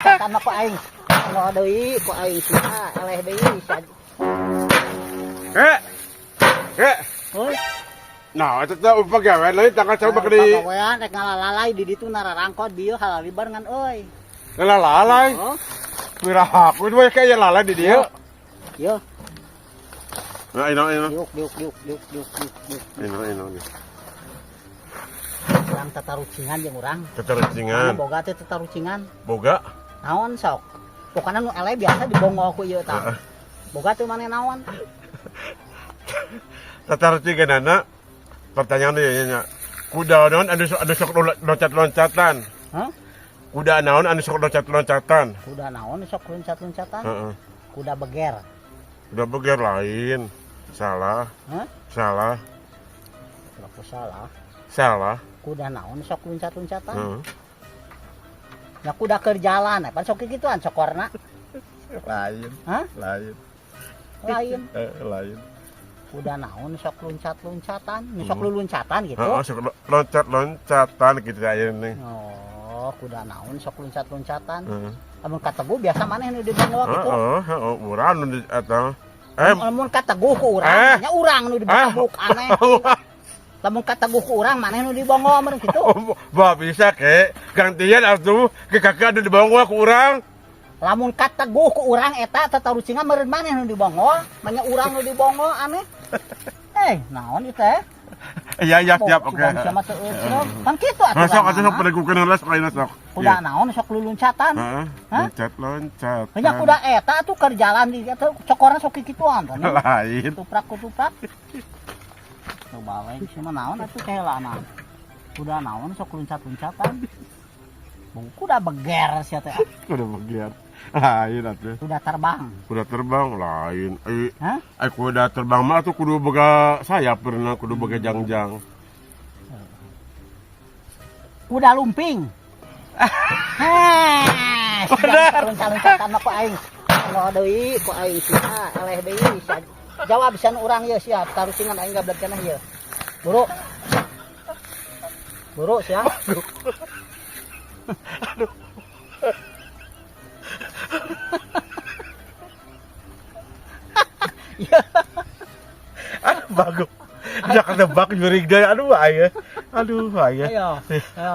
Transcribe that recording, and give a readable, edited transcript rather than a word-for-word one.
Luncatan mah ku aing. Lo deui ku aing sia, eleh deui sia. Eh. Eh. Heuh. Nah, itu teh upah gawe lain tanggal coba ke di Pagawean rek ngalalay di ditu nararangkot dieu halalibar ngan euy. Lalai. Oh, Pirahaku we kayak lalai di dieu. Yo, Nah, ino ino. diuk diuk diuk diuk diuk diuk diuk. Ino ino nih. Urang tatarucingan jeung urang. Tatarucingan. Anu boga teh tatarucingan. Boga. Naon sok? Pokoknya nu eleh biasa dibonggo ku ieu tah. Boga teh maneh naon? Tatarucingan pertanyaan ieu nya. Kuda naon anu sok anu sok loncat-loncatan? Hah? Kuda naon anu sok loncat-loncatan? Kuda naon sok loncat-loncatan? Heeh. Kuda beger. Kuda beger lain. Salah. Hah? Salah. Kenapa salah? Salah. Kuda naon sok loncat-loncatan? Heeh. Ya kuda keur jalan, pan sok kikituan cokorna. Lain. Hah? Lain. Lain. Lain. Kuda naon sok loncat-loncatan? Nu sok luluncatan gitu. Heeh, sok loncat-loncatan gitu aya nih. Oh, kuda naon sok loncat-loncatan? Heeh. Lamun kateguh biasa maneh nu dibonggo gitu. Heeh, heeh, urang nu di eta. Lamun kateguh ku urang, nya urang nu dibabuk aneh. Lamun kateguh ku urang maneh nu dibonggo meureun kitu. Bah bisa ke gantian atuh ke kakak anu dibonggo ku urang. Lamun kateguh ku urang eta tatarucingan meureun maneh nu dibonggo, manya urang nu dibonggo aneh. Naon ieu teh? Iya iya siap oke. Siapa teu eueuh. Pan kitu atuh. Masuk atuh sok pedagukeun heula sok ayeuna sok. Kuda naon sok luluncatan? Heeh. Hah? Loncat-loncat. Nya kuda eta atuh keur jalan di eta cokorna sok kikituan tah. Lain. Tuprak kutuprak. Coba we geus mah naon atuh kehelana. Kuda naon sok loncat-loncatan? Bung kuda beger sia teh. Kuda beger. Lain atuh. Kuda terbang. Kuda terbang lain. Hah? Kuda terbang mah atuh kudu boga sayap berenang, kudu boga jangjang. Kuda lumping. Heh, loncat-loncatan mah ku aing. Lo deui ku aing sia, eleh deui sia. Jawab sian urang ieu sia, tarucingan aing gablek keneh ieu. Buru. Buru sia. Aduh. Ya. Aduh, bagus. Jangan tebak jurig deui aduh aya. Aduh aya. Ayo. Ayo.